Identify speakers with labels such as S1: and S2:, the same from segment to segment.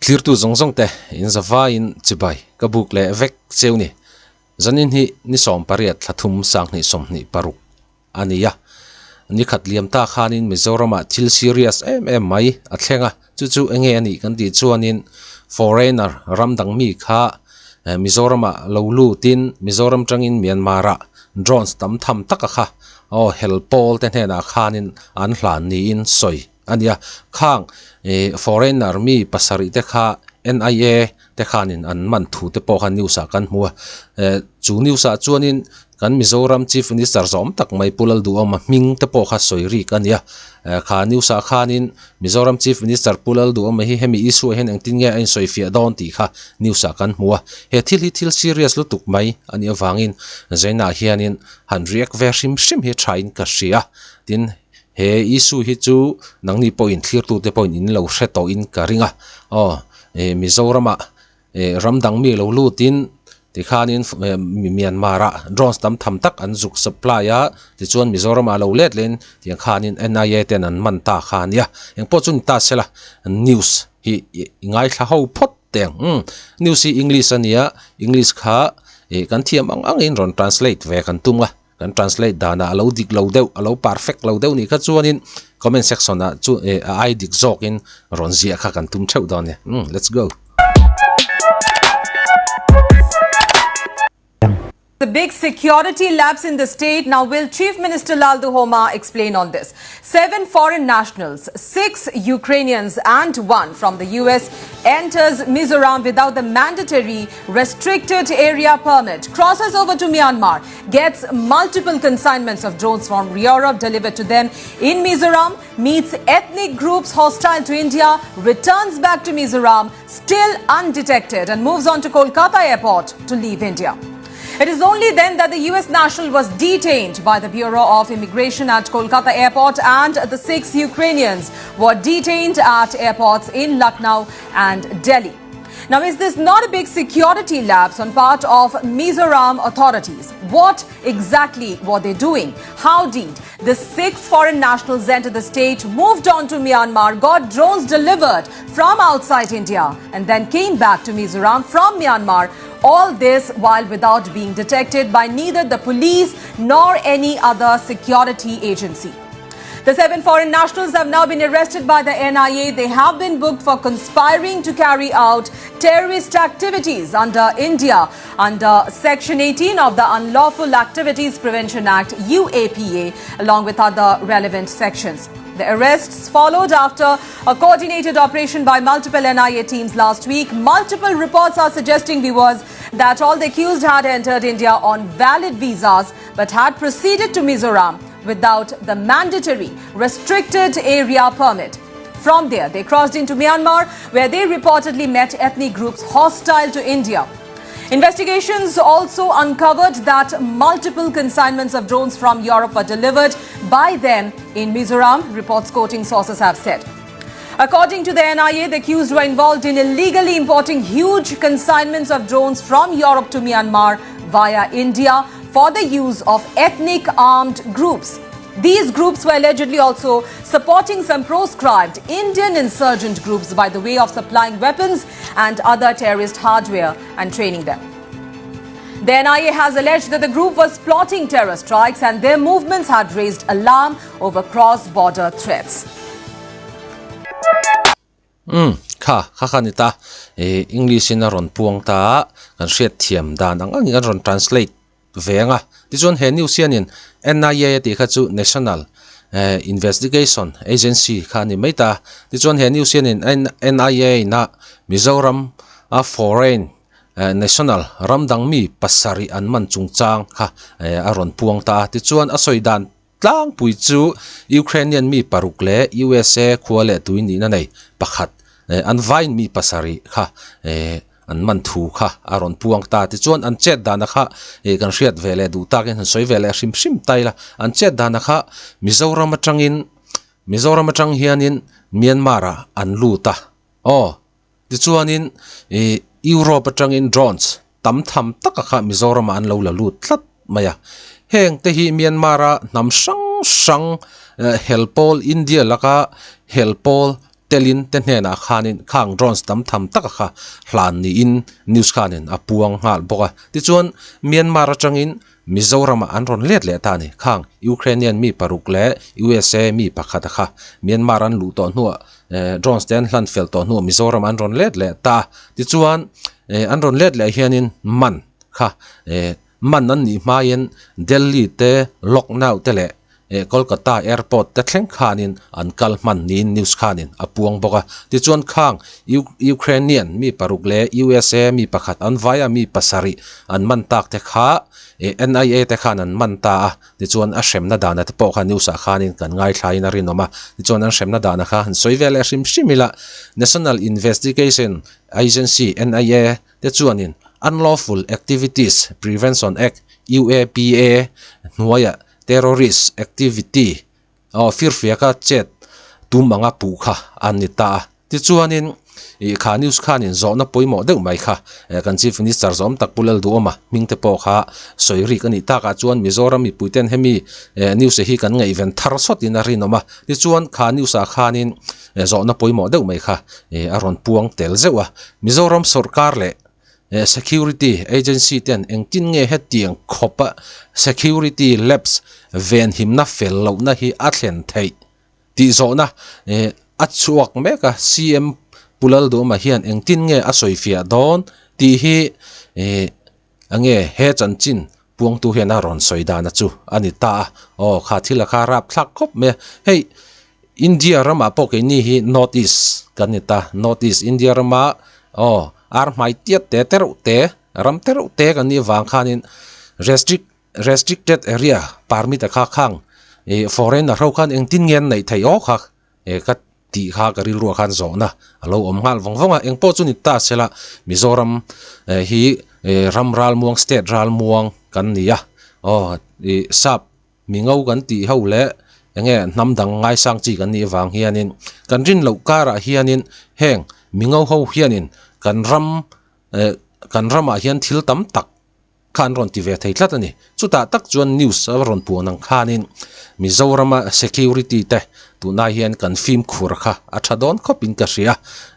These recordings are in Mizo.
S1: Thlirtu zawng zawng te in zavaiin chibai ka buk leh vek cheu ni. Zanin hi ni 18 thla thum 2026 a ni a. Ni khat liam ta khanin Mizoramah thil serious em em mai a thleng a, chu chu enge a nih kan tih chuanin foreigner ram dang mi kha Mizoramah lo lutin Mizoram tangin Myanmar-ah drones tam tham taka kha aw hel pawl te hnenah khanin an hlan niin sawi a ni a. Khang foreigner mi pasarih te kha NIA te khanin an man thu te pawh kha news ah kan hmu a. Chu news ah chuanin kan Mizoram Chief Minister zawm tak mai Pu Lalduhawma hming te pawh kha sawi rik a ni a. Kha news ah khanin Mizoram Chief Minister Pu Lalduhawma hi hemi issue ah hian engtin nge a insawifiah dawn tih kha news ah kan hmu a. He thil hi thil serious lutuk mai a nih avangin Zainah hianin han react ve hrim hrim hi thain ka hria. Tin, he issue hi chu nangni pawhin thlirtute pawhin in lo hre tawhin ka ring a. Aw, Mizoramah ram dang mi lo lutin tikhanin Myanmar-ah drones tam tham tak an zuk supply a, tichuan Mizoramah lo let lehin tiang khanin NIA ten an man ta kha a nia. Engpawh chu ni ta sela news hi i ngaithla ho phawt teh ang. Umm news hi English a nia, English kha kan thiam ang angin rawn translate ve kan tum a. Kan translate danah a lo dik lo deuh, a lo perfect lo deuh nih kha chuanin comment section ah chu eh a ai dik zawkin rawn ziah kha kan tum theuh dawn e. Umm let's go.
S2: The big security lapse in the state. Now, will Chief Minister Lalduhoma explain on this? Seven foreign nationals, six Ukrainians and one from the US enters Mizoram without the mandatory restricted area permit, crosses over to Myanmar, gets multiple consignments of drones from Europe delivered to them in Mizoram, meets ethnic groups hostile to India, returns back to Mizoram, still undetected, and moves on to Kolkata airport to leave India. It is only then that the US national was detained by the Bureau of Immigration at Kolkata airport and the six Ukrainians were detained at airports in Lucknow and Delhi. Now, is this not a big security lapse on part of Mizoram authorities? What exactly were they doing? How did the six foreign nationals enter the state, moved on to Myanmar, got drones delivered from outside India, and then came back to Mizoram from Myanmar? All this while without being detected by neither the police nor any other security agency. The seven foreign nationals have now been arrested by the NIA. They have been booked for conspiring to carry out terrorist activities under India under Section 18 of the Unlawful Activities Prevention Act UAPA along with other relevant sections. The arrests followed after a coordinated operation by multiple NIA teams last week. Multiple reports are suggesting, viewers, that all the accused had entered India on valid visas but had proceeded to Mizoram without the mandatory restricted area permit. From there, they crossed into Myanmar, where they reportedly met ethnic groups hostile to India. Investigations also uncovered that multiple consignments of drones from Europe were delivered by them in Mizoram, reports quoting sources have said. According to the NIA, the accused were involved in illegally importing huge consignments of drones from Europe to Myanmar via India for the use of ethnic armed groups. These groups were allegedly also supporting some proscribed Indian insurgent groups by the way of supplying weapons and other terrorist hardware and training them. The NIA has alleged that the group was plotting terror strikes and their movements had raised alarm over cross-border threats.
S1: Umm kha kha kha ni ta ih English in a rawn puang ta a kan hriat thiam dan ang angin an rawn translate ve ang a tichuan he news hianin N_I_A a tih kha chu National eh Investigation Agency kha a ni mai ta tichuan he news hianin N_I_A ina Mizoram a foreign eh national ram dang mi pasarih an man chungchang kha eh a rawn puang ta a tichuan a sawi dan Tlangpui chu Ukrainian mi paruk leh USA khua leh tui nihna nei pakhat an vain mi pasarih kha an man thu kha a rawn puang ta. Tichuan an chet dana kha kan hriat ve leh duh takin han sawi ve leh hrim hrim ta ila. An chet dana kha Mizoram atangin Mizoram atang hianin Myanmar ah an lut a aw. Tichuanin Europe atangin drones tam tham taka kha Mizoramah an lo la lut tlat mai a. Heng te hi Myanmar-a hnam hrang hrang hel pawl India laka hel pawl telin te hnenah khanin khang drones tam tham taka kha hlan niin news khanin a puang nghal bawk a. Tichuan Myanmar atangin Mizoramah an rawn let leh ta a ni. Khang Ukrainian mi paruk leh USA mi pakhat a kha Myanmar an luh tawh hnuah drones te an hlan fel tawh hnuah Mizoram an rawn let leh ta a. Tichuan an rawn let leh hianin man kha man an nih hmain Delhi te Lucknow te leh Kolkata airport te thleng khanin an kal hman niin news khanin a puang bawk a. Tichuan khang Ukrainian mi paruk leh USA mi pakhat an vaia mi pasarih an man tak te kha NIA te khan an man ta a. Tichuan a hremna dana te pawh kha news ah khanin kan ngaithlain a rinawm a. Tichuan an hremna dana kha han sawi ve leh hrim hrim ila National Investigation Agency, NIA, te chuanin Unlawful Activities Prevention Act, UAPA, hnuaiah terrorist activity aw firfiaka chet tum anga puh kha a ni ta a. Tichuanin ih kha news khanin zawhna pawimawh deuh mai kha kan Chief Minister zawm tak Pu Lalduhawma hming te pawh kha sawi rik a nih takah chuan Mizoram mipuiten hemi news hi kan ngaihven thar sawtin a rinawm a. Tichuan kha news ah khanin zawhna pawimawh deuh mai kha a rawn puang tel zeuh a. Mizoram sawrkar leh Security agency ten engtin nge hetiang khawpa security lapse venhimna fel lohna hi a thlen theih tih zawhna a chhuak mek a, CM Pu Lalduhma hian engtin nge a sawifiah dawn tih hi enge he chanchin puangtu hian a rawn sawi dana chu a ni ta a, aw kha thil a kha rapthlak khawp mai a, hei India ramah pawh keini hi North East kan ni ta, North East India rama aw ar hmai tiat te te reuh te ram te reuh te kan nih avang khanin restrict restricted area permit a kha khang ih foreigner ho khan engtin nge an neih theih aw kha eh ka tih kha ka rilruah khan zawhna a lo awm nghal vawng vawng a, engpawh chu ni ta sela Mizoram eh hi eh ram ralmuang state ralmuang kan ni a aw ih sap Mingo kan tih ho leh enge hnam dang ngaisang chi kan nih avang hianin kan rin loh karah hianin heng mingo ho hianin kan ram eh kan ramah hian thil tam tak kha an rawn ti ve thei tlat a ni. Chutah tak chuan news a rawn puan ang khanin Mizorama security te Tunah hian kan fimkhur kha a tha dawn khawp in ka hria.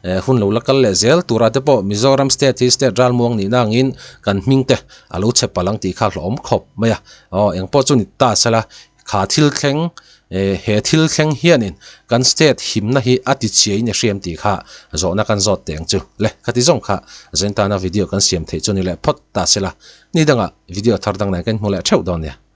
S1: Eh hun lo la kal leh zel turah te pawh Mizoram state hi state ralmuang nihna angin kan hming te a lo chhe palh ang tih kha hlawhawm khawp mai a. Aw engpawh chu ni ta sela kha thil thleng eh he thil thleng hianin kan state himna hi a ti chhiain i hriam tih kha zawhna kan zawt teh ang chu. Le khati zawng kha Zentana video kan siam theih chu ni leh phawt ta sela. Ni dangah video thar dang nen kan hmu leh theuh dawn nia.